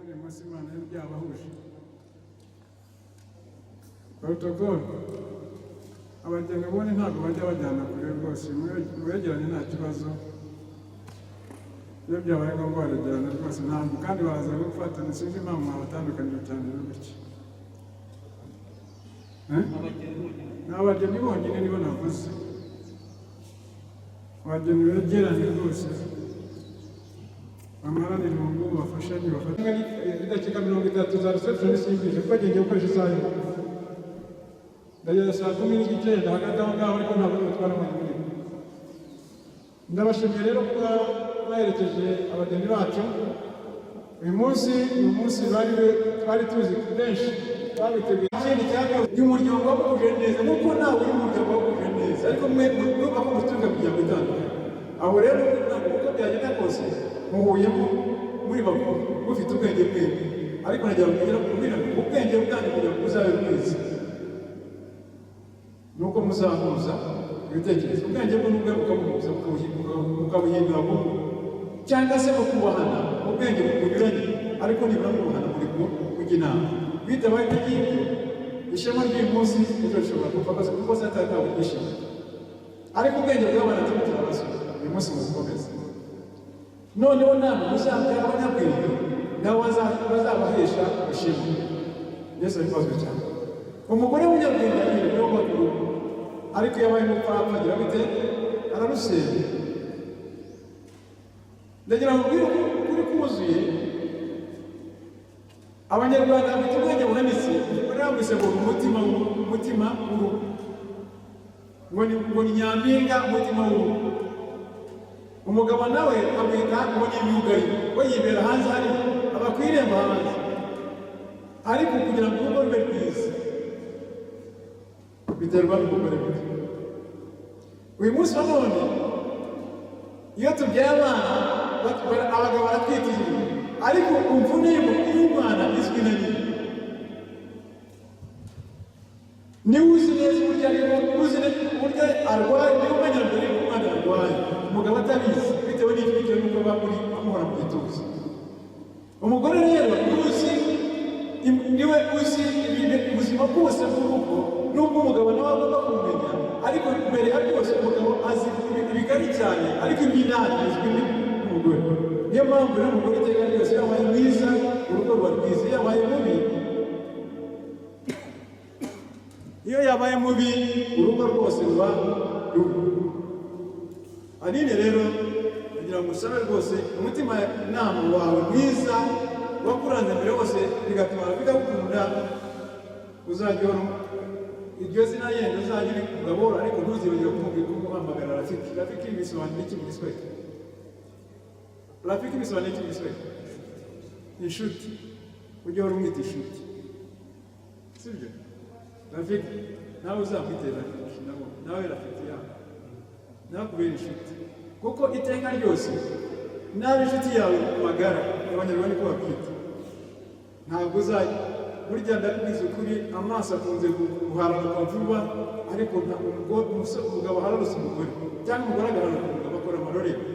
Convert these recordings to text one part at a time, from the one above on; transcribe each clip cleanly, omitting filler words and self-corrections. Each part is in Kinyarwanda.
Kandi uyu munsi Imana yari byabahuje. Protocol, abageni ubundi ntabwo bajya bajyana kure rwose, mwegeranye nta kibazo. Iyo byabaye ngombwa baregerana rwose, ntabwo kandi baza gufatana. Sinzi impamvu mwabatandukanyije cyane rero gutya. Eh? Ni abageni bonyine nibo navuze. Abageni begeranye rwose, bamarane irungu, bafashanye, bafatanye. Idakika 30 za reception simbizi kuko agiye gukoresha isaha imwe. Ndageza saa 10:30 hagati aho ngaho, ariko ntabwo bitwara umwanya munini. Ndabashimiye rero kuba baherekeje abageni bacu uyu munsi. Uyu munsi bari twari tuzi benshi babiteguye. Ikindi cyangwa ni umuryango wahuje neza, nkuko nawe uri umuryango wahuje neza, ariko mwe murumva ko muturuka mu miryango itandukanye. Aho rero ntabwo uko byagenda kose muhuyemo muri bakuru, mufite ubwenge bwenge, ariko nagira ngo mugere kubwira ngo ubwenge bwanyu kugira ngo buzabe bwiza nuko muzahuza ibitekerezo. Ubwenge bwo n'ubwe mukabuhuza, mukabuhindura bumwe, cyangwa se mukubahana. Ubwenge bunyuranye, ariko nibura mwubahana, muri kujya inama. Bitabaye ibyo ngibyo, ishema ry'uyu munsi ejo rishobora gupfa kuko satani ntabwo ryishima. Ariko ubwenge bw'abana turimo turabasura uyu munsi, mubukomeze. Noneho namwe muzabyara abanyabwenge, nabo bazabahesha ishema. Yesu ahimbazwe cyane. Umugore w'umunyabwenge agira niwe wubaka urugo, ariko iyo abaye umupfapfa agira gute? Ararusenya. Ndagira ngo mbwire ukuri kuzuye. Abanyarwanda bafite ubwenge buhanitse. Umugore bamwise ngo ni umutima w'urugo, ngo ni nyampinga, umutima w'urugo. Umugabo nawe bamwita ngo ni imyugariro, we yibera hanze hariya, aba ku irembo hanze. Ariko kugira ngo urugo rube rwiza biterwa n'umugore muto. Uyu munsi wa none iyo tubyaye abana, abagabo baratwitirira, ariko imvune y'umwana izwi na nyina. Niba uzi neza uburyo arimo, uzi neza uburyo arwaye, niba umenya mbere yuko umwana arwaye umugabo atabizi, bitewe n'iki? Bitewe n'uko aba muri amuhora mu gituza. Umugore rero niwe uzi ibintu, ubuzima bwose bw'urugo, nubwo umugabo nawe agomba kumenya, ariko mbere ya byose umugabo azi ibigari cyane, ariko iby'indani bizwi n'umugore. Niyo mpamvu rero umugore iteka ryose iyo yabaye mwiza urugo ruba rwiza, iyo yabaye mubi, iyo yabaye mubi urugo rwose ruba rubi. Aline rero, kugira ngo usabe rwose umutima inama wawe mwiza wakuranze mbere hose, bigatuma bigakunda, uzajya uhora iryo zina yenda uzajya urivuga buhoro, ariko ntuzibagire kumubwira, kumuhamagara Rafiki. Rafiki bisobanura iki mu Giswahili? Rafiki bisobanura iki mu Giswahili? Inshuti. Ujye uhora umwita inshuti, sibyo? Rafiki nawe uzamwite Rafiki, nawe rafiki yawe nakubera inshuti, kuko iteka ryose naba inshuti yawe magara, Abanyarwanda niko babyita, ntabwo uzajya burya. Ndabwiza ukuri, amaso akunze guhararuka vuba, ariko umugabo ahararutse umugore cyangwa umugore agahararuka umugabo, akora amarorerwa.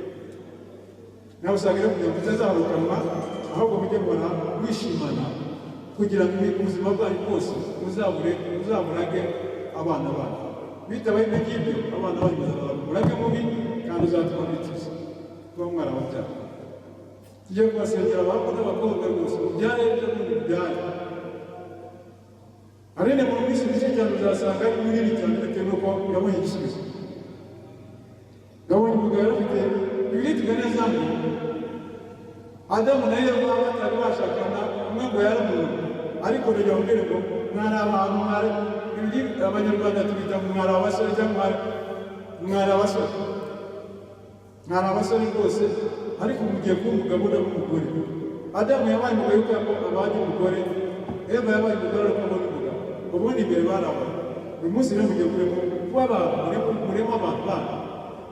Nawe usanga rero kugira ngo mutazaharukanwa, ahubwo mujye muhora mwishimana kugira ngo ubuzima bwanyu bwose muzaburage abana banyu. Bitabaye ibyo ngibyo, abana banyu bazabara umurage mubi kandi uzatuma bicuza kuba mwarababyara. Tugiye kubasengera, abahungu n'abakobwa rwose, mubyare ibyo bundi mubyare. Aline mu minsi mike cyane uzasanga ari munini cyane, bitewe n'uko yabonye igisubizo, yabonye umugabo. Yari afite bibiri tuganeza ngo Adamu na Eva batari bashakana, umwe ngo yari umuntu, ariko rero mbwire ngo mwari abantu, mwari bibiri. Abanyarwanda tubita ngo mwari abasore, cyangwa mwari abasore, mwari abasore rwose, ariko mugiye kuba umugabo n'umugore. Adamu yabaye umugore kuko abanye umugore, Eva yabaye umugore ariko abonye umugabo. Ubundi mbere bari abantu. Uyu munsi rero mugiye kurema kuba abantu, muremo abantu banyu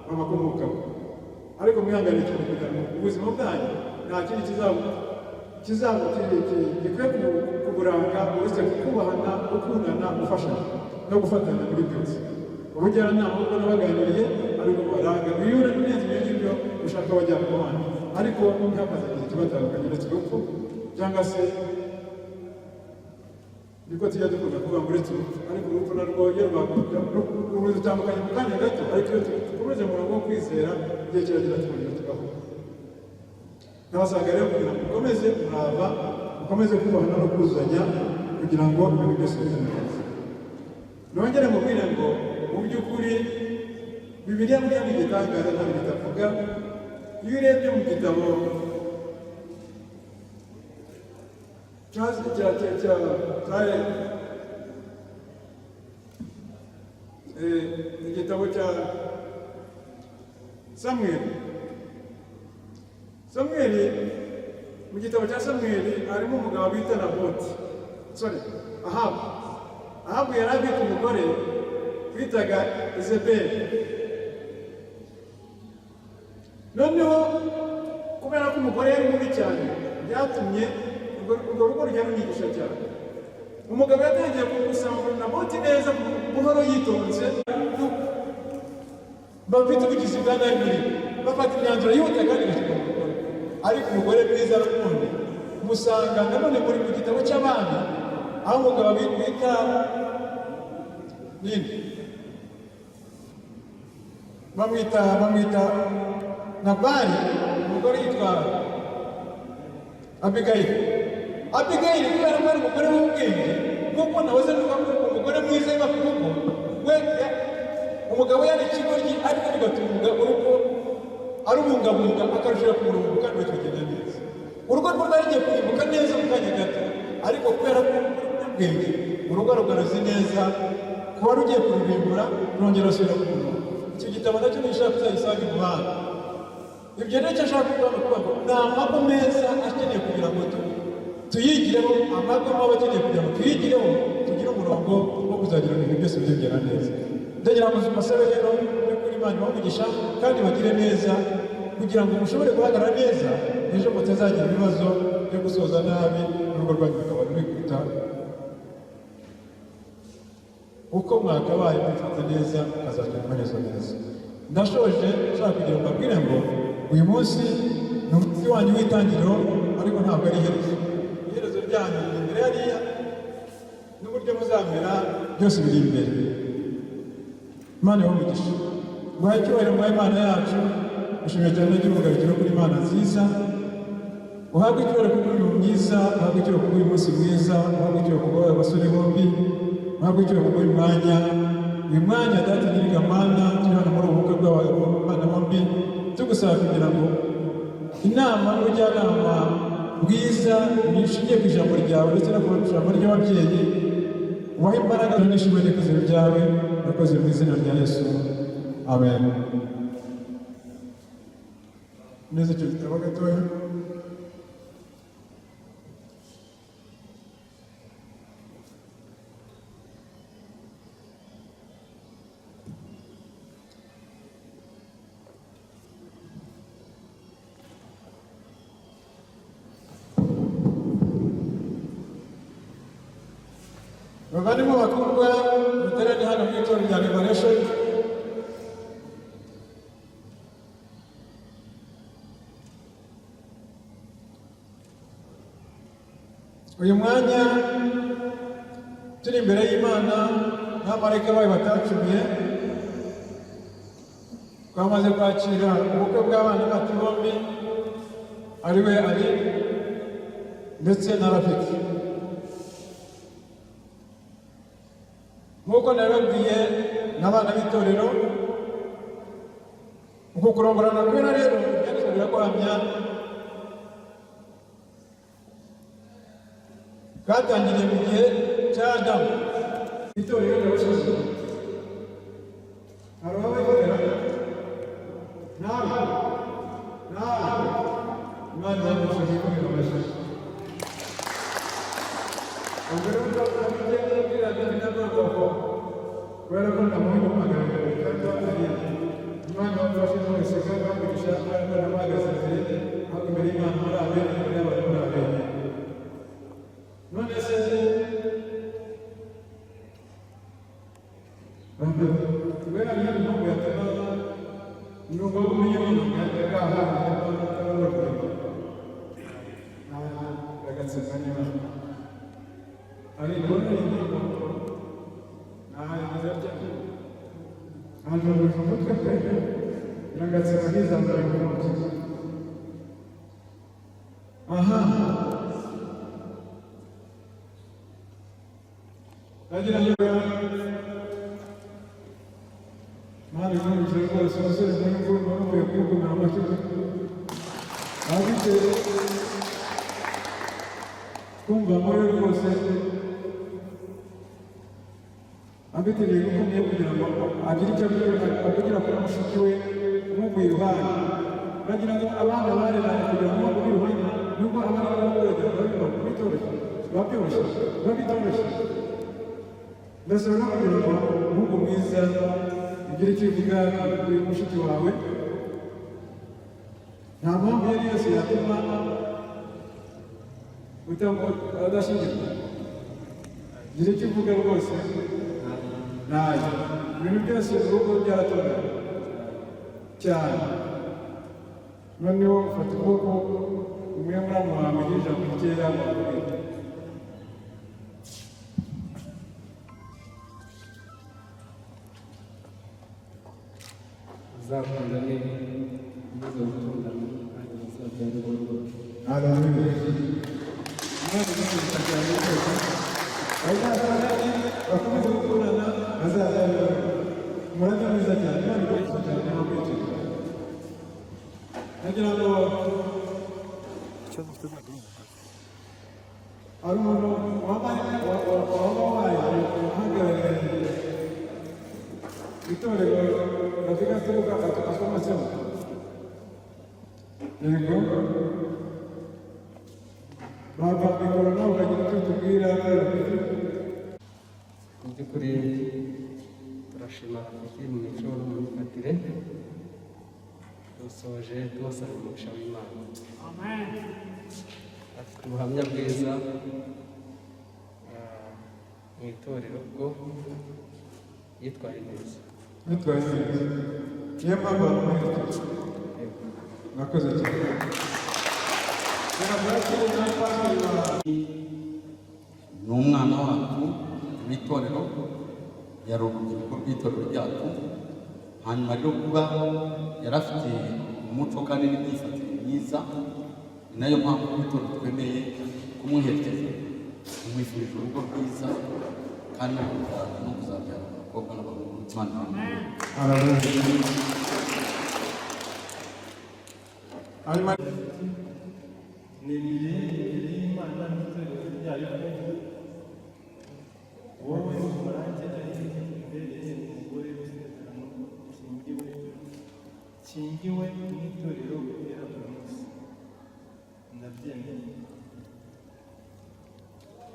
babakomokaho, ariko mwihangane cyane kugira ngo ubuzima bwanyu nta kindi kizaba gikwiye kuburanga uretse kubahana, gukundana, gufashanya no gufatanya muri byose. Ubujyanama kuko nabaganiriye ariko baranga iyo urenze ibyo ngibyo ushaka wajyana mu bandi, ariko ntihakazagira ikibatandukanya uretse urupfu. Cyangwa se niko tujya dukunda kuvuga ngo uretse urupfu, ariko urupfu narwo iyo rudutandukanye mu kanya gato, ariko iyo dukomeje mu murongo wo kwizera, igihe kiragera tukongera tugahura. Ndabasanga rero kugira ngo mukomeze umurava, mukomeze kubahana no kuzuzanya, kugira ngo ibintu byose bigende neza. Nongere mubwire ngo mu by'ukuri Bibiliya buriya ni igitangaza, ntabwo bitavuga. Iyo urebye mu gitabo cya cya cya cya cya igitabo cya Samweli, Samweli, mu gitabo cya Samweli harimo umugabo bita Naboti, sorry, Ahabu. Ahabu yari afite umugore bitaga Izebeli. Noneho kubera ko umugore yari mubi cyane, byatumye urwo rugo rujya runyigisha cyane. Umugabo yatangiye gusanga Naboti neza buhoro yitonze, bafite ubugizi bwa nabi muri bo, bafata imyanzuro yihuta kandi igashyirwa mu bikorwa. Ariko umugore mwiza n'ubundi musanga nanone muri mu gitabo cy'Abami, aho umugabo bita nini, bamwita Nabali, umugore yitwa Abigayili. Abigayili, kubera ko ari umugore w'ubwenge, nk'uko nahoze mvuga ko umugore mwiza yubaka urugo, we umugabo yari ikigoryi, ariko bigatuma urugo arubungabunga, akarushaho ku murongo kandi bikagenda neza. Urugo rwe rwari rugiye kurimbuka neza mu kanya gato, ariko kubera ko umunyabwenge urugo rugaruzi neza, kuba rugiye kururimbura rurongera rusubira ku murongo. Icyo gitabo nacyo nishaka uzagisanga mu bana. Ibyo rero icyo ashaka kuvuga ni ukuvuga ngo ni amago meza akeneye kugira ngo tuyigireho, amago mabi akeneye kugira ngo tuyigireho, tugire umurongo wo kuzagira ibintu byose byongera neza. Ndagira ngo mbasabe rero by'ukuri, Imana ibahe umugisha kandi bagire neza, kugira ngo mushobore guhagarara neza ejo, mutazagira ibibazo byo gusoza nabi, urugo rwanyu rukaba ruri kwita uko mwakabaye mwifata neza, mukazagira amaherezo neza. Ndashoje, nshaka kugira ngo mbabwire ngo uyu munsi ni umunsi wanyu w'itangiriro, ariko ntabwo ari iherezo. Iherezo ryanyu riri imbere hariya, n'uburyo muzamera byose biri imbere. Imana ibahe umugisha. Nguhaye icyubahiro, nguhaye Imana yacu, ushimye cyane ry'ubugarukiro kuri Imana nziza. Uhabwe icyubahiro kuko uri mwiza, uhabwe icyubahiro kuko uyu munsi mwiza, uhabwe icyubahiro kuko abasore bombi, uhabwe icyubahiro kuko uyu mwanya, uyu mwanya, Data Nyirigamana, turi hano muri ubu bukwe bw'abana bombi, tugusaba kugira ngo inama n'ubujyanama bwiza bishingiye ku ijambo ryawe ndetse no ku ijambo ry'ababyeyi, ubahe imbaraga n'ishimwe n'ikuzo byawe. Urakoze, mu izina rya Yesu, amen. Neza icyo gitabo gatoya. Bavandimwe bakundwa muterane hano mu itorero rya Liberation, uyu mwanya turi imbere y'Imana n'abamarayika bayo batacumuye, twamaze kwakira ubukwe bw'abana bacu bombi, ari we ari ndetse na Rafiki. Nk'uko nabibabwiye n'abana b'itorero, uku kurongorana kwera rero, ibyanditswe biraguhamya, bwatangiriye mu gihe cya Adamu. Itorero ndabasuzuma, hari uwabayikorera nawe nawe. Imana yamufashije kumenya amashyi. Ubwo rero ndababwira n'ubwoko, kubera ko ntamuhungu umuhagarariye cyangwa ariya. Imana yamufashije wese kandi bamugisha, ariko namuhagaze imbere, ahubwo imbere y'Imana muri abere, imbere y'abantu muri abere. None se kubera niyo mpamvu yatuma nubwo umenya ibintu. Biragatsindwa n'Imana. Ari ndabona ari indirimbo ntahantu hanjabuje umutwe pe. Biragatsindwa n'izambara ku ntoki. Aha nagira ngo Mana imugisha rwose umusore nk'uyu nguyu mukwiye kwikomera amashyi, afite kumva muri we rwose afite intego ikomeye kugira ngo agire icyo avugira kuri mushiki we umuvuye iruhande. Bagira ngo abana bareranye kugira ngo bamuve iruhande, nubwo abana b'abaturage biba bitoroshye, biba byoroshye, biba bitoroshye. Ndasaba no kugira ngo umuhungu mwiza ugire icyo uvuga kuri mushiki wawe. Nta mpamvu iyo ari yose yatuma adashyingirwa. Gira icyo uvuga rwose. Ntayo, ibintu byose mu rugo byaratunganye cyane. Noneho ufata ukuboko umwe muri abo wawe, ugira ijambo rikeya wakubwira. Uzakundane, ukomeze gukundana kandi muzabyare urugo. Haleluya! Imana imugisha cyane rwose. Bazakundane, bakomeze gukundana, bazabyare umurage mwiza cyane. Imana igugisha cyane niba kwicara. Nagira ngo hari umuntu waba waje uhagarariye itorero Rafika aturuka akomotsemo. Yego, bava mikoro nawe ukagira icyo utubwira kuri Rafiki. Mu by'ukuri turashima Rafiki mu mico no mu myifatire. Dusoje tubasaba umugisha w'Imana. Afite ubuhamya bwiza mu itorero bwo yitwaye neza. Yitwaye neza, niyo mpamvu bamuherekeje. Murakoze cyane. Reka mwakire na pasiteri wa Ni umwana wacu w'itorero, yari urubyiruko rw'itorero ryacu. Hanyuma rero kuba yari afite umuco kandi n'imyifatire myiza, ni nayo mpamvu itorero twemeye kumuherekeza. Tumwifurije urugo rwiza kandi no kuzabyara abakobwa n'abahungu. Imana. Haleluya. Hanyuma Nemeye imbere y'Imana n'itorero ryayo ko wowe Umurange ari umbereye umugore w'isezerano nshyingiwe n'itorero guhera uyu munsi. Ndabyemeye.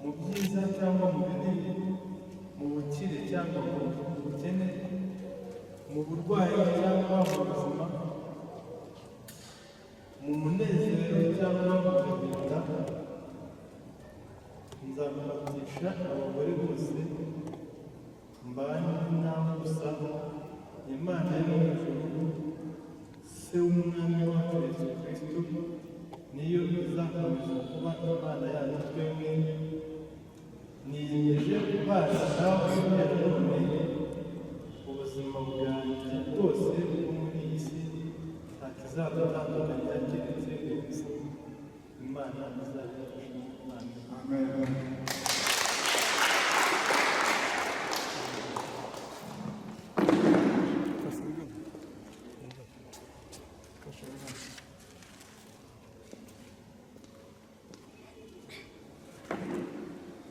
Mu byiza cyangwa mu bibi, mu bukire cyangwa mu bukene, mu burwayi cyangwa mu buzima, mu munezero cyangwa mu gahinda, nzamufatisha abagore bose mbane nawe gusa. Imana yo mu ijuru, Se w'Umwami wacu Yesu Kristo, niyo izakomeza kuba Imana yacu twembi. Niyemeje kubana nawe guhera none ubuzima bwanjye bwose bwo muri iyi si, nta kizadutandukanya keretse urupfu. Imana izabidufashamo. Amen. Amen.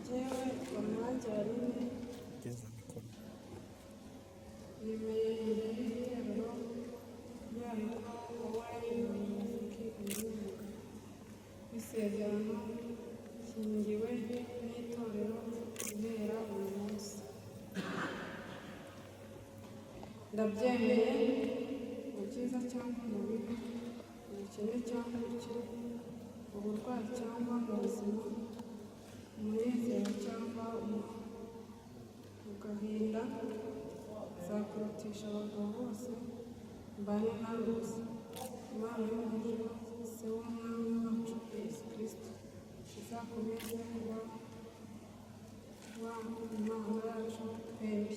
Jyewe Bamurange Aline, nemeye imbere y'itorero ryayo ko wowe Rafiki undi mugabo w'isezerano nshyingiwe n'itorero guhera uyu munsi. Ndabyemeye. Mu byiza cyangwa mu bibi, mu bukene cyangwa ubukire, mu burwayi cyangwa mu buzima, mu munezero cyangwa mu gahinda, nzakurutisha abagabo bose mbane nawe gusa. Imana yo mu ijuru, Se w'Umwami wacu Yesu Kristo, izakomeza. Izakomeze kuba Imana yacu twembi.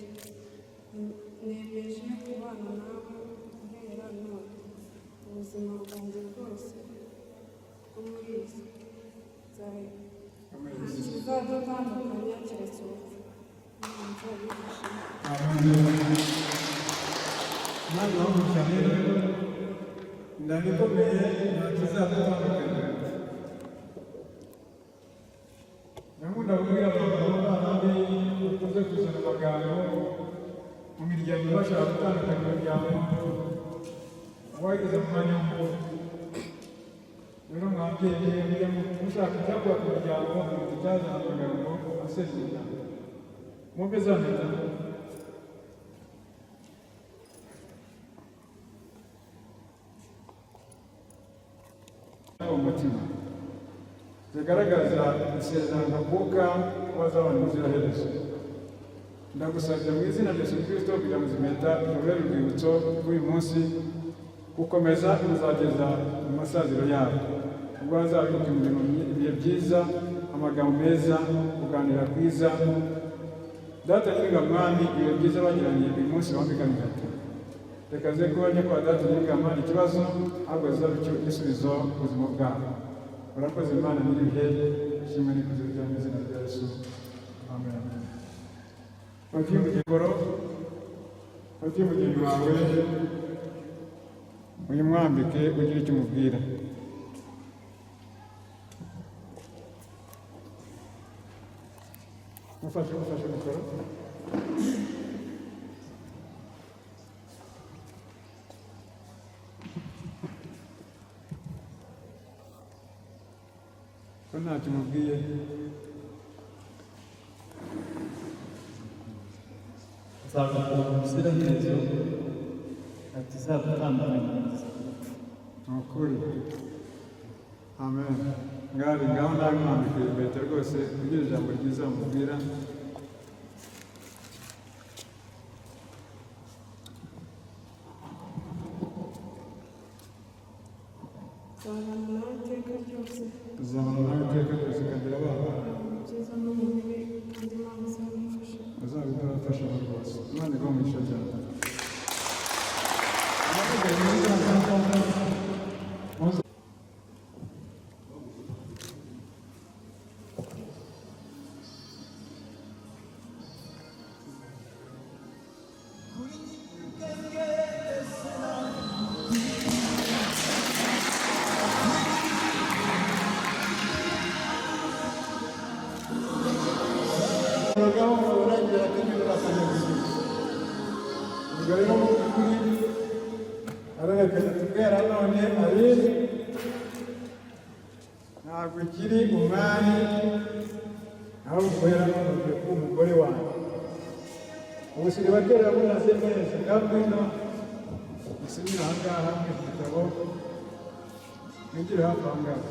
Nemeje kubana nawe guhera none ubuzima bwanjye bwose bwo muri iyi si. Ikizadutandukanya keretse urupfu. Imana izabigishemo. Imana ibahe rero, indanga ikomeye, nta kizadutandukanya. Ndakunda kubwira abagabo bandi bakunze kuzana amagambo mu miryango, bashaka gutandukanya imiryango, wageze mu mwanya w'umuntu. Rero mwabyeyi, mujye mushaka icyakubaka umuryango, kuruta icyazana amagambo asenya umuryango. Mwumve za mpeta. Umutima zigaragaza isezerano ntakuka ko bazabana ubuziraherezo. Ndagusabye mu izina rya Yesu Kristo kugira ngo izi mpeta zibabere urwibutso rw'uyu munsi, gukomeza kuzageza mu masaziro yabo, ubwo bazabibuka imirimo, ibihe byiza, amagambo meza, kuganira kwiza. Data Nyiringa, Mwami, ibihe byiza bagiranye uyu munsi wambikana impeta, reka ze kuba kwa Data Nyiringama ikibazo, ahubwo zizabe igisubizo ku buzima bwabo. Urakoze Imana nyir'ibihe, ishimwe n'ikuzo rya mu izina rya Yesu, amen. Fatiye umugengoro, fatiye umugeni wawe, uyimwambike, ugire icyo umubwira. Mufashe, mufashe mikoro. Ko ntacyo umubwiye? Nzagukunda ubuziraherezo, nta kizadutandukanya. Ni ukuri, amen. Ngari ngaho, nawe mwambike impeta rwose, ugira ijambo ryiza umubwira. Nzabana nawe iteka ryose. Uzabana nawe iteka ryose, ukagira abana. Mu byiza no mu bibi, kandi Imana izabimfasha. Uzabidufashamo rwose. Imana iguhe umugisha cyane. Abagabo baragira kandi bakajya. Ubwo rero mu by'ukuri arerekana tubwira none ari ntabwo ukiri umwami, ahubwo guhera none ugiye kuba umugore wawe. Ubusiribateri bunaze neza kandi ngwino usinyire aha ngaha muri iki gitabo, mwigire hafi aha ngaha.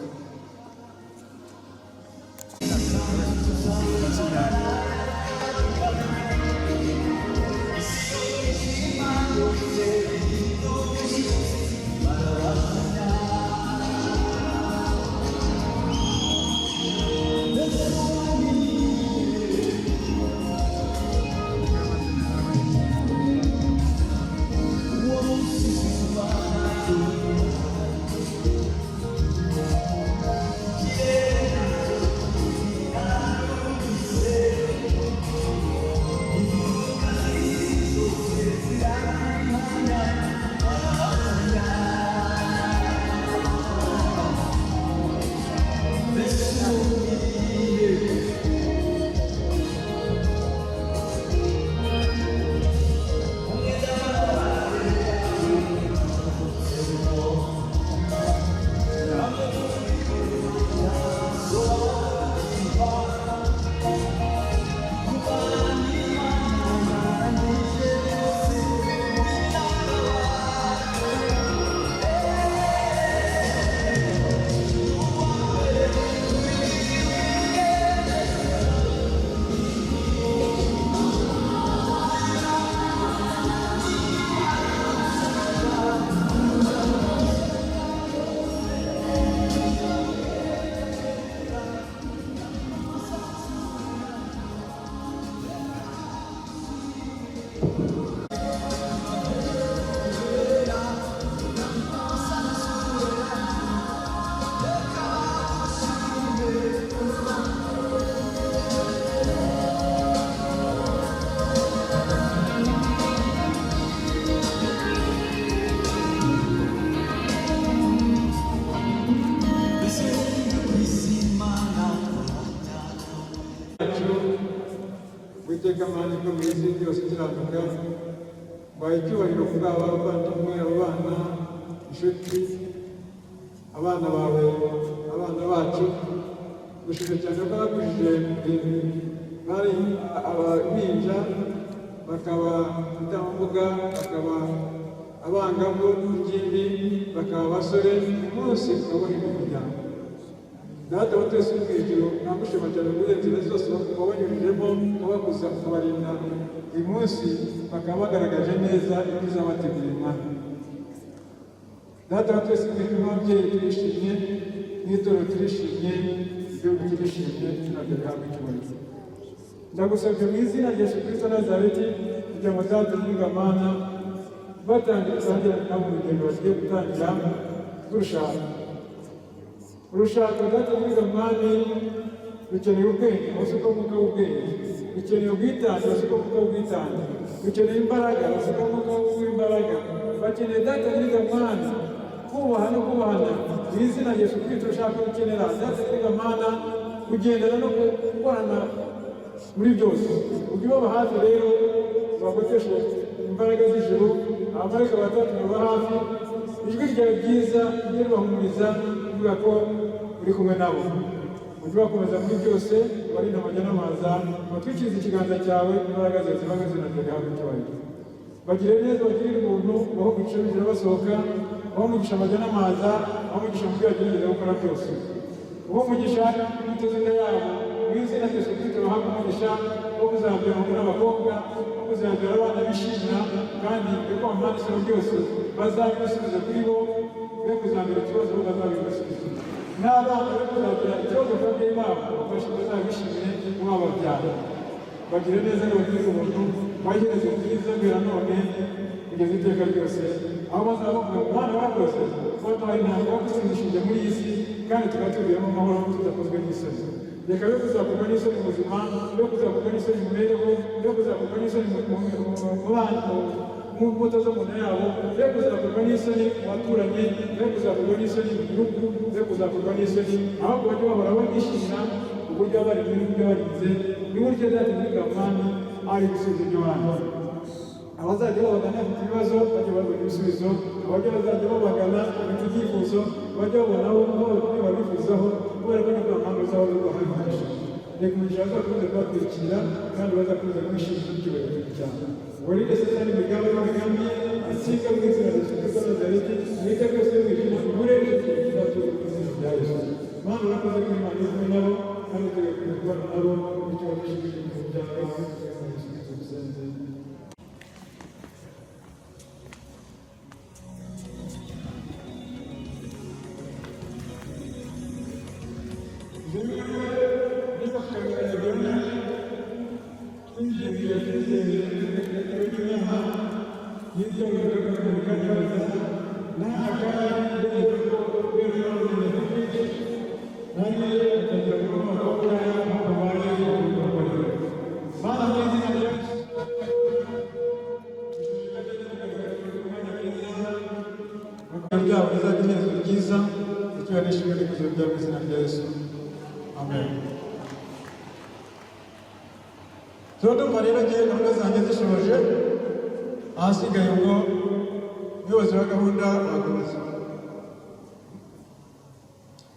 Uwiteka Mana ikomeye isi byose ikiranuka, waha icyubahiro kuri aba bavandimwe, abo bana, inshuti, abana bawe, abana bacu. Gushimira cyane ko bakujije bari ababinja, bakaba ibitambambuga, bakaba abangavu n'ingimbi, bakaba abasore, umunsi ukabohera umuryango. Data wa twese uri mu ijuru, nagushima cyane muri inzira zose wabanyujijemo, ukabakuza, ukabarinda, uyu munsi bakaba bagaragaje neza ibyiza wabateguriye Mwami. Data wa twese uri mu ijuru, n'ababyeyi turishimye, n'itorero turishimye, igihugu kirishimye, nabyo bihabwa icyubahiro. Ndagusabye mu izina rya Yesu Kristo Nazareti kugira ngo Data Nyir'Imana batangira utangira nabo urugendo bagiye gutangira rw'urushako. Urushako Data Nyir'Umwami rukeneye ubwenge, ubasuka umwuka w'ubwenge, rukeneye ubwitange, ubasuka umwuka w'ubwitange, rukeneye imbaraga, ubasuka umwuka w'imbaraga, bakeneye Data Nyir'Umwami kubaha no kubahana mu izina rya Yesu Kristo. Urushako rukenera Data Nyir'Imana kugendana no gukorana muri byose. Ujye ubaba hafi rero, ubagoteshe imbaraga z'ijuru, abamarayika batatu baba hafi, ijwi ryawe ryiza ujye ribahumuriza uvuga ko uri kumwe nabo. Ujye ubakomeza muri byose, ubarinde amajya n'amaza, ubatwikirize ikiganza cyawe, imbaraga zawe ziba izina ryawe rihabwe icyubahiro. Bagire neza, bagirire ubuntu, ubahe umugisha binjira basohoka, ubahe umugisha amajya n'amaza, ubahe umugisha mu byo bagerageza gukora byose, ubahe umugisha imbuto z'inda yabo, mu izina rya Yesu Kristo bahabwe umugisha wo kuzabyara abahungu n'abakobwa, wo kuzabyara abana bishimira, kandi uko bamara isoro byose bazabe ibisubizo kuri bo, be kuzagira ikibazo bo bazabe ibisubizo. N'abana be kuzagira ikibazo ku babyeyi babo, bazabishimire kuba bababyara. Bagire neza n'abagirire ubuntu, bagereze byiza guhera none kugeza iteka ryose, aho bazaba bavuga ngo Mana warakoze kuba duhaye intanga wadutsindishije muri iyi si, kandi tukaba tubiramo amahoro tudakozwe n'isoni. Reka be kuzakorwa n'isoni mu buzima, be kuzakorwa n'isoni mu mibereho, be kuzakorwa n'isoni mu bana, mu mbuto zo mu nda yabo, be kuzakorwa n'isoni mu baturanyi, be kuzakorwa n'isoni mu gihugu, be kuzakorwa n'isoni, ahubwo bajye bahora bishimira uburyo barinze n'uburyo barinze, n'uburyo Data Nyir'Umwami ari ibisubizo by'abandi. Abazajya babagana bafite ibibazo bajye babona ibisubizo, abajya bazajya babagana bafite ibyifuzo bajye babona aho ibyo babifuzaho, kubera ko nibwo mpamvu zabo bahaye umugisha. Reka umugisha bazakomeza kubatwikira kandi bazakomeza kwishimira icyubahiro cyane. Ubarinde Satani imigambi y'imigambi ye, atsinda mu izina rya Yesu Kristo Nazareti, mwite byose mwijima, ubure izatuza mu izina rya Yesu. Mana urakoze ko Imana iri kumwe nabo, kandi tugakomeza kubana nabo, bityo bishimire ibintu byawe, mu izina rya Yesu Kristo dusenze. Byabo bizajya iherezo ryiza, icyubahiro n'ishimwe n'ikuzo byabo mu izina rya Yesu. Amen. Turandumva rero ngewe gahunda zanjye zishoje, ahasigaye ubwo umuyobozi wa gahunda wakomeza.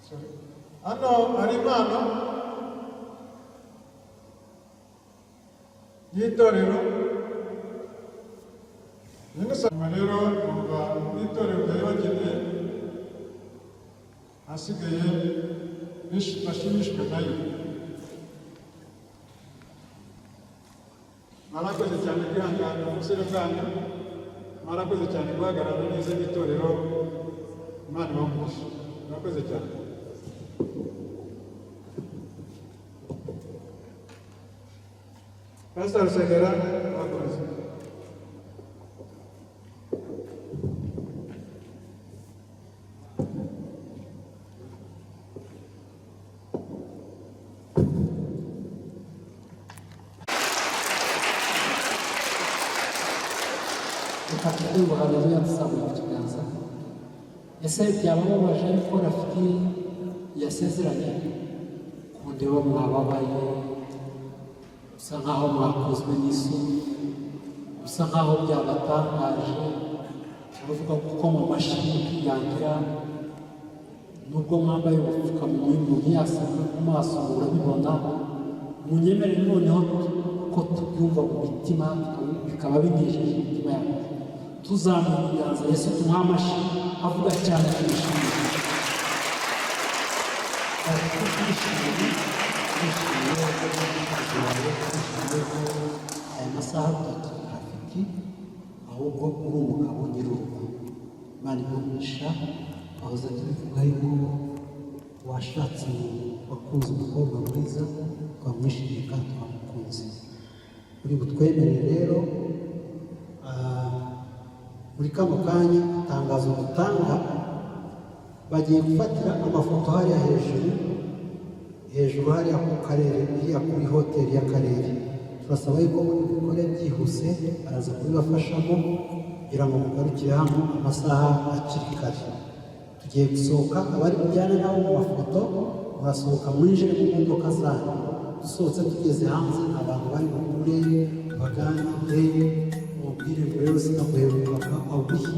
Sorry. Hano hari impano y'itorero. Nyuma rero numva n'itorero ryari bageneye, ahasigaye bashimishwe nayo. Mwarakoze cyane kwihangana ubusore bwanyu, mwarakoze cyane guhagarara neza n'itorero, Imana ibahe umugisha. Murakoze cyane. Pastor Rusagara, murakoze. Reka tukumva haleluya, tuzamura ikiganza. Ese byabababaje ko Rafiki yasezeranye? Kundeba mwababaye. Bisa nkaho mwakozwe n'isoni, bisa nkaho byabatangaje. Uravuga gukoma amashyi mukiyangira, nubwo mwambaye ubupfukamunwa, umuntu yaseka ku maso urabibona. Munyemerere noneho ko tubyumva mu mitima, bikaba binejeje imitima yacu. Tuzamura ibiganza, Yesu tumuha amashyi avuga cyane, tumushimire. Twishimiye, twishimiye twishimiye ko aya masaha tutakiri Rafiki, ahubwo uri umugabo nyir'urugo. Imana igumisha. Twahoze tubivuga yuko washatse, wakunze umukobwa mwiza, twamwishimiye kandi twamukunze. Uri butwemerere rero, muri kano kanya itangazo dutanga, bagiye gufatira amafoto hariya hejuru, hejuru hariya ku karere, hariya kuri hoteli y'akarere. Turasaba yuko muri bikore byihuse, baraza kubibafashamo kugira ngo mugarukire hano amasaha akiri kare. Tugiye gusohoka, abari bujyane nabo mu mafoto murasohoka mwinjire mu modoka zanyu. Dusohotse tugeze hanze, abantu bari bukure baganire, mubwire ngo rero sinaguherukaga awihi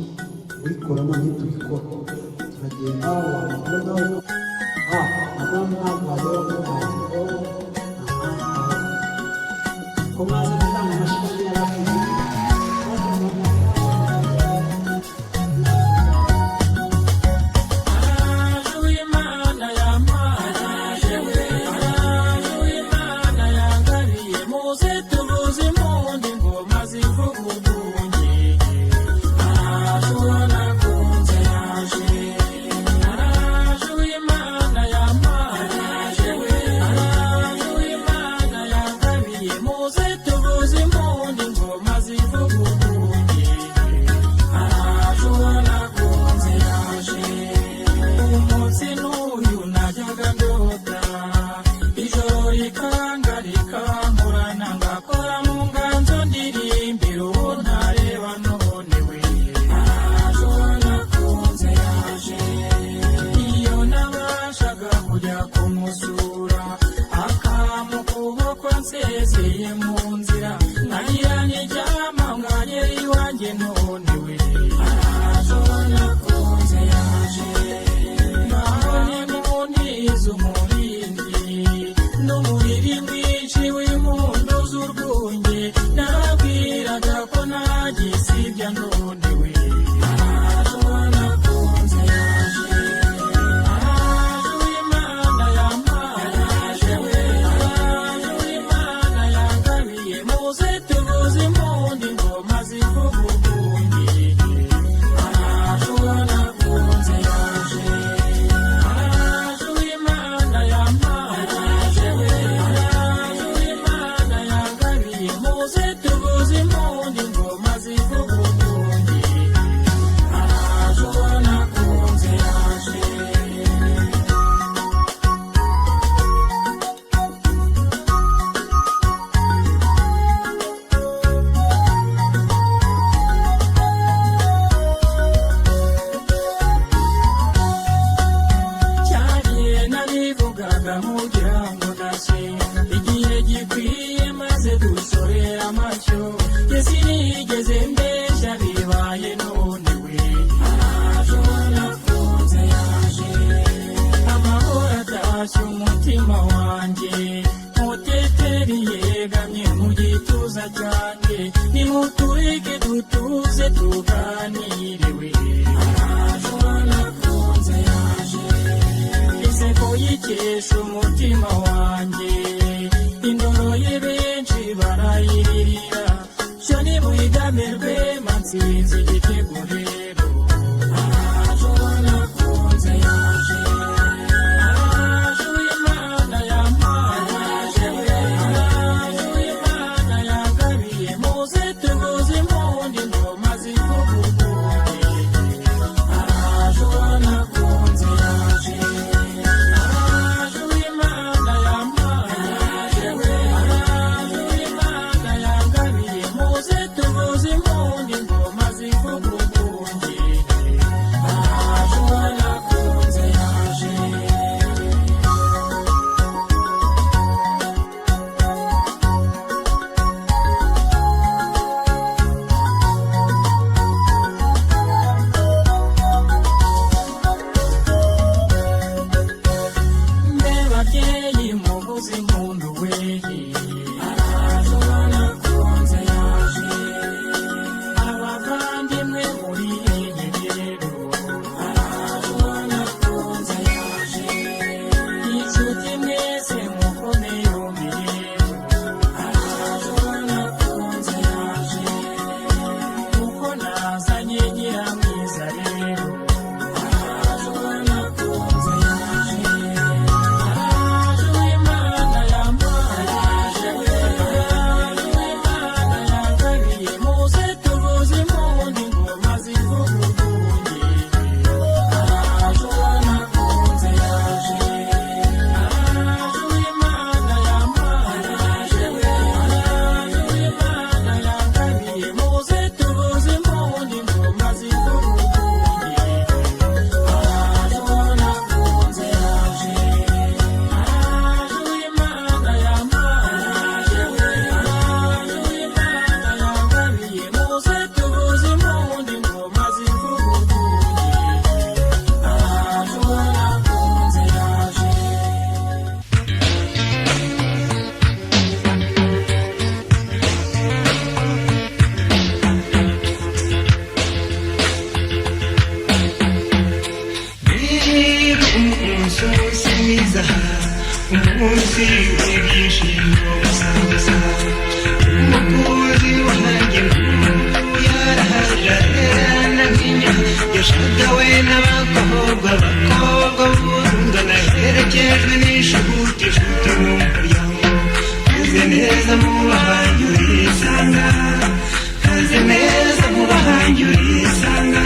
muri korona, ntitubikora. Turagenda wamubona. Madamu ntabwo wareba ko ko mwaza gutanga amashyi yari afite. Araje. Tuvuze impundu wehe, araje uwanakunze yaje. Abavandimwe muri hehe rero? Araje uwanakunze yaje. Inshuti mwese mukome yombi rero, araje uwanakunze yaje. Kuko nazanye nyiramwiza rero, araje uwanakunze yaje. Araje uw'Imana yampaye, araje we, araje uw'Imana yangabiye. Muze tuvuze impundu, ingoma zivuga urwunge. Araje uwanakunze yaje, araje uw'Imana yampaye, araje we, araje uw'Imana yangabiye. Muze tuvuze impundu, ingoma zivuga urwunge. Araje uwanakunze yaje, araje uw'Imana yampaye, araje we, araje uw'Imana yangabiye. Muze tuvuze impundu, ingoma zivuga urwunge. Araje uwanakunze yaje. Umunsi mwiza, umunsi w'ibyishimo gusa gusa. Umukunzi wanjye yarahaje arerana nk'inya, yashagawe n'abakobwa, abakobwa b'urungano, aherekejwe n'inshuti, inshuti n'umuryango. Kaze neza mu bahanyi urisanga, kaze neza mu bahanyi urisanga.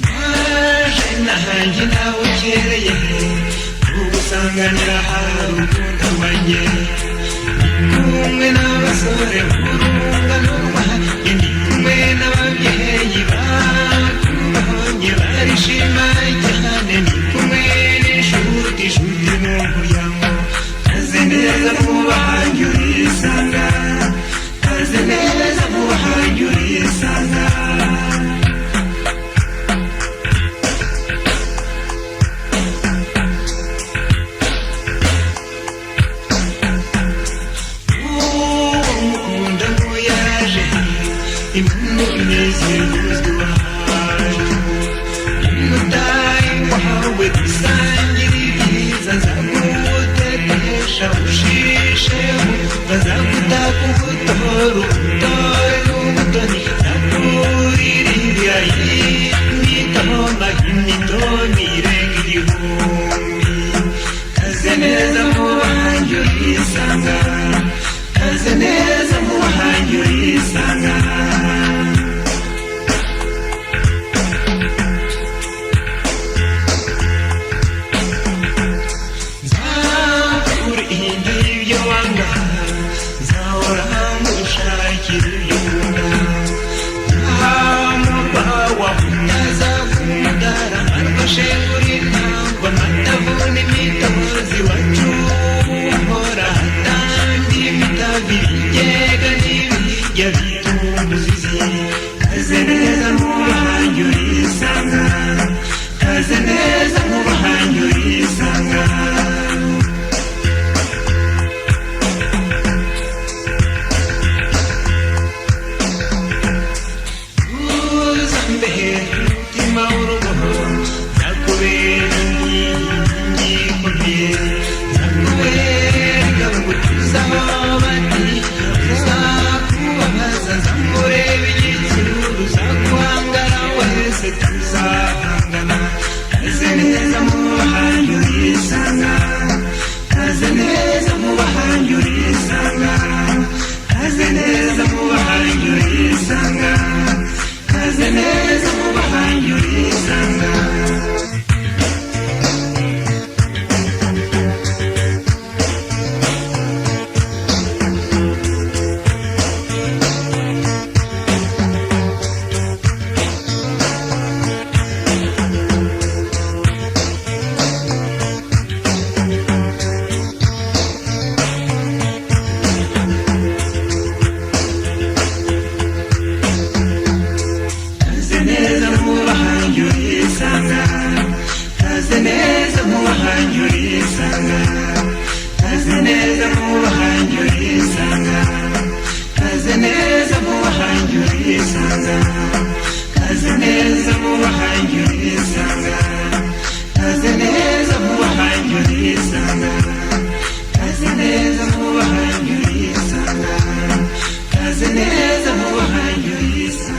Naje nahanjye nawe ukereye ugusanganira hari urukundo rwanjye, ndi kumwe n'abasore b'urungano rwanjye, ndi kumwe n'ababyeyi bakubonye barishima cyane, ndi kumwe n'inshuti, inshuti n'umuryango. Kaze neza mu bahanyi urisanga, kaze neza mu bahanyi urisanga. Umukunda ngo yaje, impundu zivuzwe iwacu, umutayi wawe dusangira ibyiza, nzagutetesha ushishe, bazagutaka ugutora ubutore n'ubutoni, nzakuririmbira imitoma imitoni irenga igihumbi. Kaze neza mu bahanyi urisanga, kaze neza mu bahanyi urisanga. Nzakurinda ibyo wanga, nzahora ngushakira ibyo ukunda. Nta murwa wawe utazakundara, marwashengura intangwa, amatavu n'imitozi iwacu uhora hatandi imitavu, ibigega n'ibijya bitumbuzizi. Kaze neza mu bahanyi urisanga, kaze neza mu bahanyi urisanga. Uzambere umutima w'urugo, nzakubera inkingi ikomeye, nzakubera ingabo ngutuzaho bati uzakubabaza, nzamureba igitsure, uzaguhangara wese tuzahangana. Kaze neza. urisanga, kaze neza mu bahanyi urisanga, kaze neza mu bahanyi urisanga, kaze neza mu bahanyi urisanga, kaze neza mu bahanyi urisanga.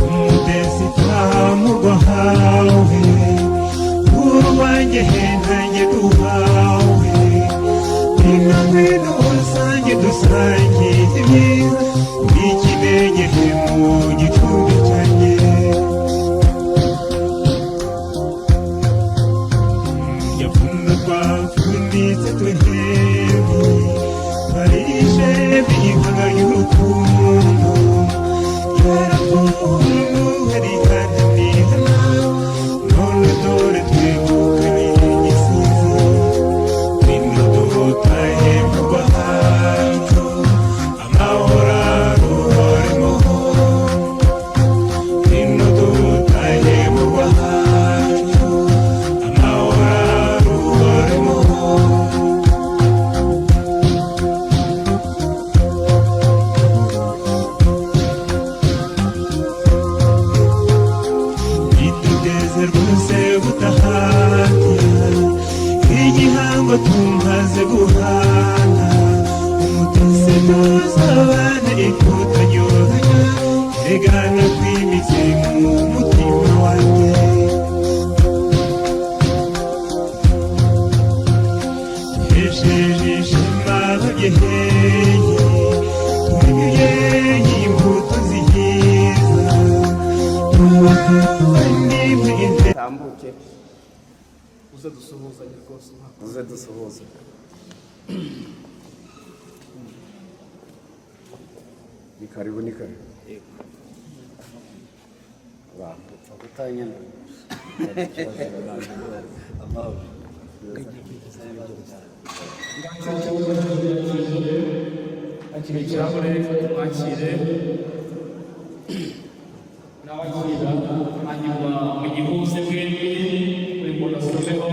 Umudesita hawe, uruwanjye ntanjye duhawe, ngwino ngwino rusange dusangiye ibyiza, ikinege mu gicumbi cyanjye. Yapfundo twapfunditse tuhembi, twarishe inkaga y'urukundo. None dore twegukanye igisizi, ngwino dutahe mu rwacu, amahoro aruhoremo. Ngwino dutahe mu rwacu, amahoro aruhoremo. Bitugeze rwose gutahatira igihango tumaze guhana, umutesi tuzabane ikutanyohanya, regana kwimitse mu mutima wanjye. Hesheje ishema ababyeyi, tumibyeyi imbuto zihiza. Tambuke uze dusuhuzanye rwose. Uze dusuhuze. Ni karibu, ni karibu. Abantu upfa kutanyana. Amahoro. Akira ikirahure, mwakire n'abakira, hanyuma mugihuze mwembi, buri muntu asomeho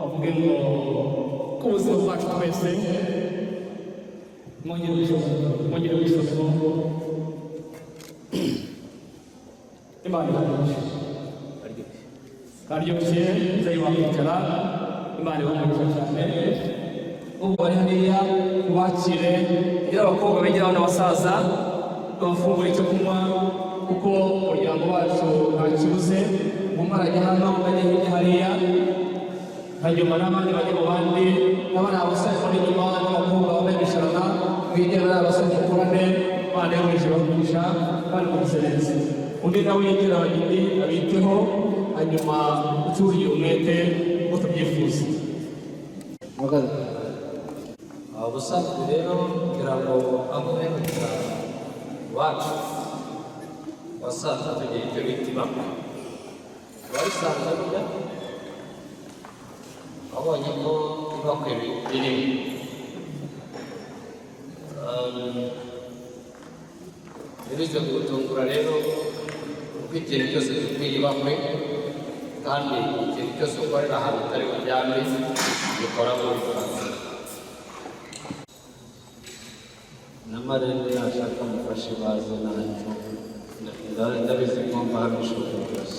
avuge ngo ku buzima bwacu twese. Mwongere mwongere wisomeho. Imana ibahe. Karyoshye. Nzeyi wakwicara. Imana ibahe umugisha cyane. Ubwo bari hariya ubakire, kugira abakobwa begeraho n'abasaza bafungura icyo kunywa, kuko umuryango wacu nta kibuze. Umwe arajya hano, ajya hirya hariya, hanyuma n'abandi bajya mu bandi, n'abana abasore bari inyuma n'abakobwa bambaye imishanana, mwegere bariya abasore mukorane. Imana yo mu ijuru ibahe bari mu neza. Undi nawe yegera abageni abiteho, hanyuma ucyuriye umwete nk'uko tubyifuza. Ubusanzwe rero kugira ngo aho uherutse iwacu wasanze tugira icyo bita ibakwe. Warisanze burya wabonye ko ibakwe ririmo. Ntibize kugutungura rero, kuko ikintu cyose gikwiye ibakwe, kandi ikintu cyose ukorera ahantu utari buryame gikora muri kazi. Na marene yashaka amufashe baze, ntacyo, ndabizi ko mbaha ibishoboka byose.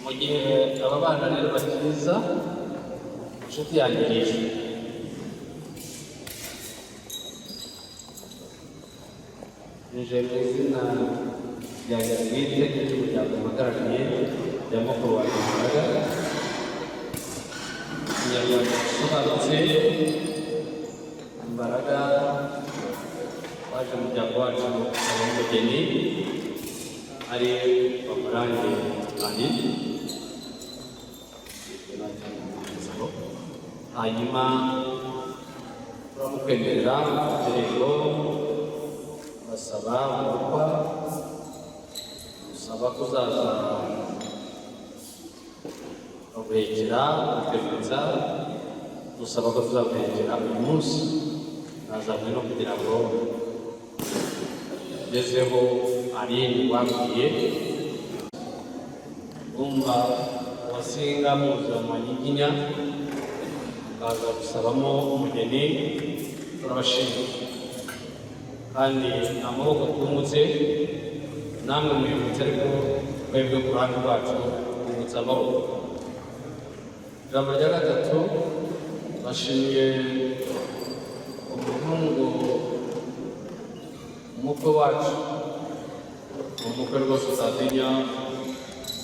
Mu gihe aba bana rero bakiza, inshuti yanjye yishwe nje mu izina ryanjye bwite n'iry'umuryango mpagarariye rya mukuru wanjye Mbaraga, Ikinyarwanda gisobanutse. Mbaraga waje mu muryango wacu aba umugeni ari Bamurange ari, hanyuma turamukwemerera indirimbo, basaba umukwa, musaba kuzaza Guhekera guteguza, dusaba ko tuzaguhekera. Uyu munsi nazanywe no kugira ngo ngezeho Aline wambwiye umva wasinga muza mu manyiginya baza gusabamo umugeni. Turabashimira kandi amaboko twungutse namwe muyungutse, ariko twebwe ku ruhande rwacu twungutse amaboko. Ijambo rya gatatu, bashimiye umuhungu umukwe wacu. Ni umukwe rwose utatinya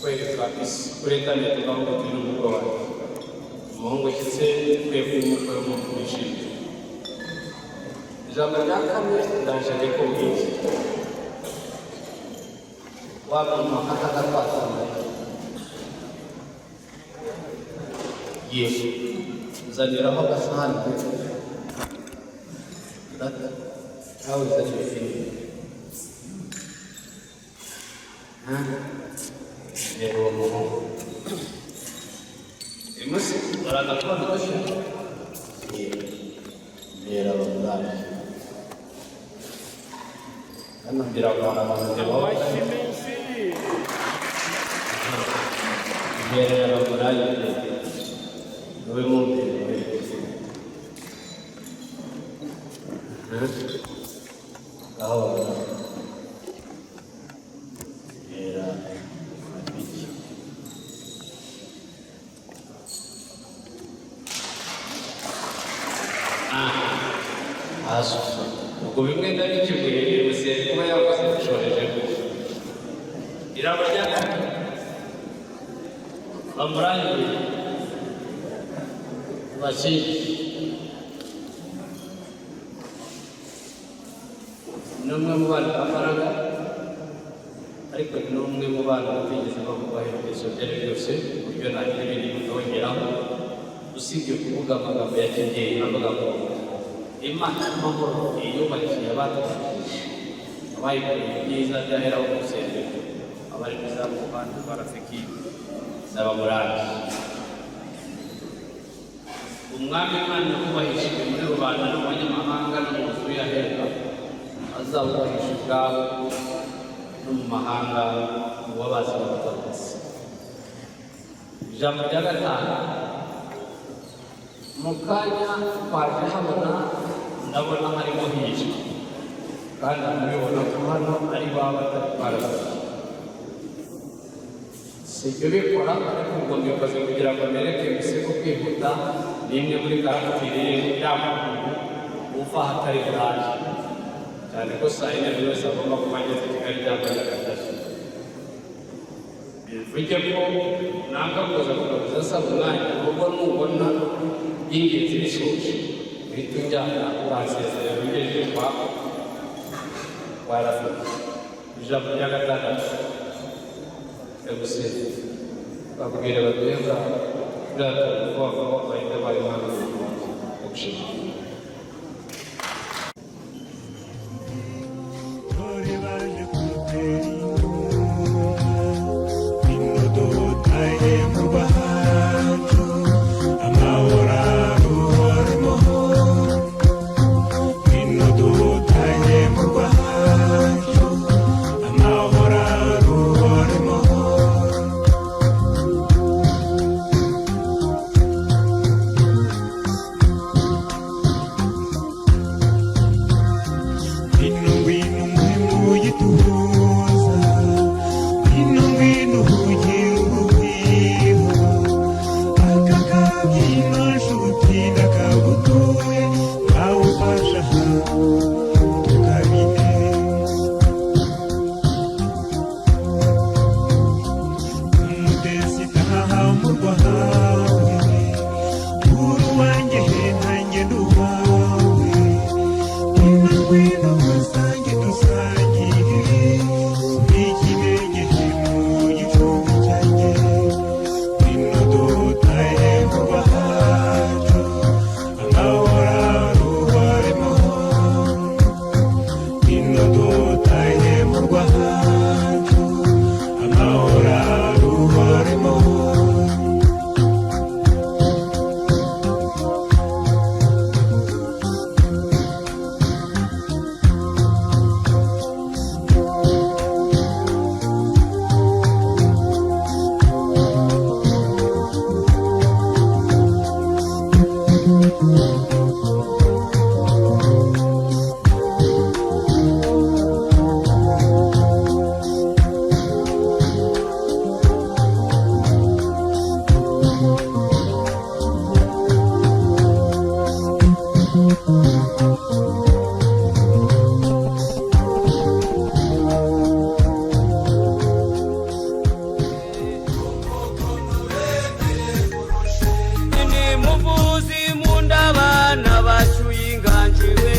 kwereka isi kuri interineti ukavuga uti: "Ni umukwe wacu." Umuhungu ushyitse ukwiye kuba umukwe w'umuntu wishimye. Ijambo rya kane, ndaje ndikubwiye wa muntu akatagatwatana ye, nzaniraho agasahani gato, nawe uzanire ikindi. Reba uwo muhungu uyu munsi baraza kubona udushya. Reba abamurari hano, ngira ngo hari abantu ndeba imbere y'abamurari niwe mumbere. Aho bamurari rera iki. Hasi ubwo bimwe ndabikemuye, yihuse kuba yakoze bishoreje. Ijambo rya kane, bamurangiye bakiri ni umwe mu bana bambaraga, ariko ni n'umwe mu bana batigeze bavugwaho ibitekerezo ibyo ari byo byose ku buryo nagira ibindi bikongeraho, usibye kuvuga amagambo ya kibyeyi avuga ngo Imana y'amahoro yiyubakiye abatwikije, abayikoreye ibyiza byaheraho mu rusengero, abari kuzamuka abandi barafiki n'abamurangi. Umwami Imana wubahishije muri rubanda no mu banyamahanga no mu nzu y'ahera, azawubahisha ubwawe no mu mahanga uwabazi n'abatagasi. Ijambo rya gatanu, mu kanya twaje habona, ndabona harimo hije kandi mubibona ko hano ari baba batari barafite. Si ibyo bikora, ariko ubwo mbikoze kugira ngo nereke ko kwihuta ni imwe muri caractère ye, ya muntu uva ahatari buraje, cyane ko saa yine buri wese agomba kuba ageze Kigali cyangwa Nyagatare. Bivuge ko nanga kuza kugaruza asaba umwanya, kuko nubona by'ingenzi bishoje uhita unjyana uransezerera ugejeje kwa Rafiki. Ijambo rya gatandatu, eguseze babwire baduheza buriya vuba vuba, bahita bari hano gushima. Dore baje kudutera inkunga inodotaye mu rwacu, amahoro aruhoremo. Inodotaye mu rwacu, amahoro aruhoremo. Ni muvuzi munda abana bacyuye inganji we.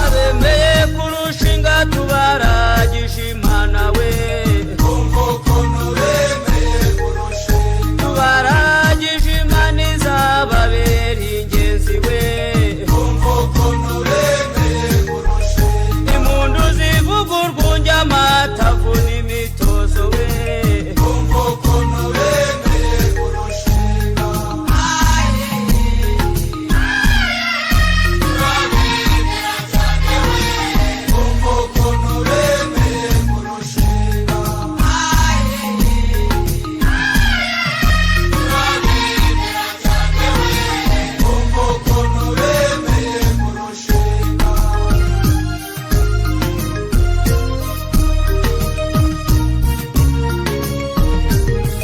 Abemeye kurushinga tubaragije Imana we. Tubaragije Imana izababera ingenzi we. Impundu zivuga urwunge amatavu n'imitozo we.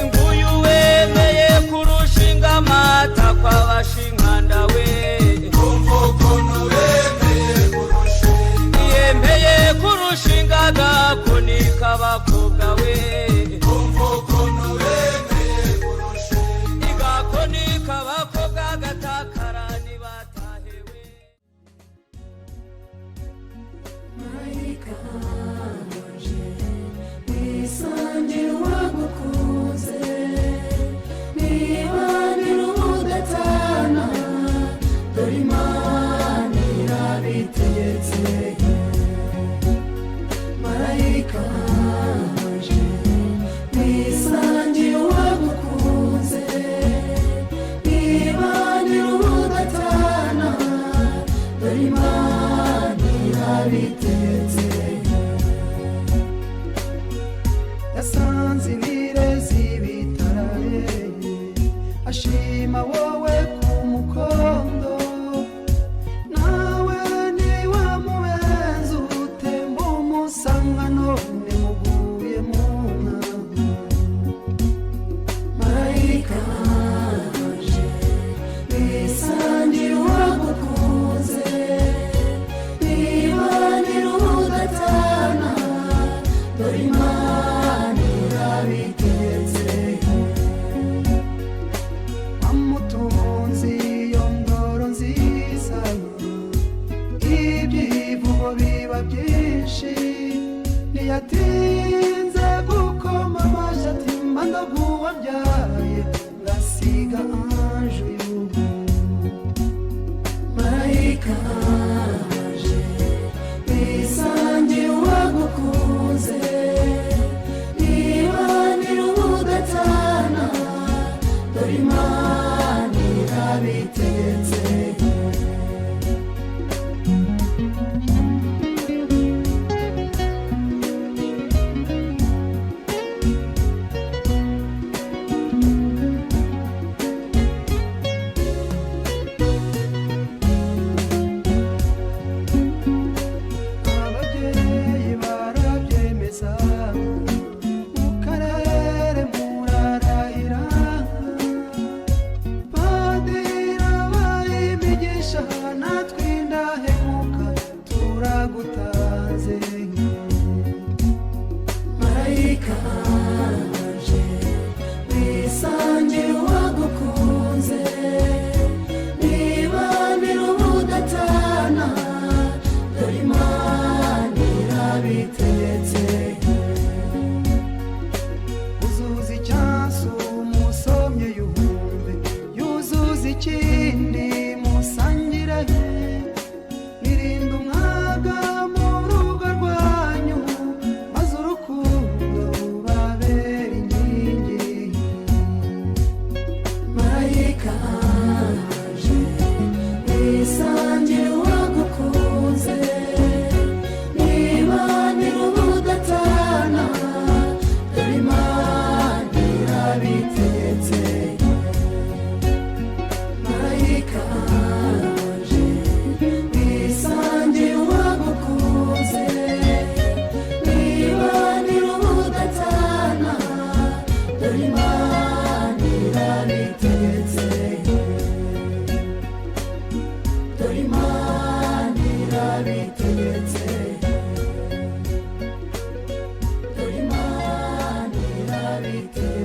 Nguyu wemeye kurushinga amata kw'abashinkanda we. Yemeye kurushinga agakoni k'abakobwa we. Igakoni k'abakobwa gatakara ntibatahe we. Marayika wanje wisangira uwagukunze, nibanira ubudatana, dore Imana irabitegetse. Marayika wanje wisangira uwagukunze, nibanira ubudatana, dore Imana irabitegetse. Yasanze ibirezi bitarareye, ashima wowe ku mukondo, nawe niwe mubenzi utemba umusanga none muguye mu nka. Marayika wanje wisangira uwagukunze, nibanira ubudatana, dore Imana irabitegetse. Wamutunze iyo ndoro nziza, ibyivugo biba byinshi, ntiyatinze gukoma amashyi ati mba ndaguwabyaye ngasiga anje uyu. Marayika wanje wisangira uwagukunze, nibanira ubudatana, dore Imana irabitegetse. irabitegetse, dore Imana irabitegetse.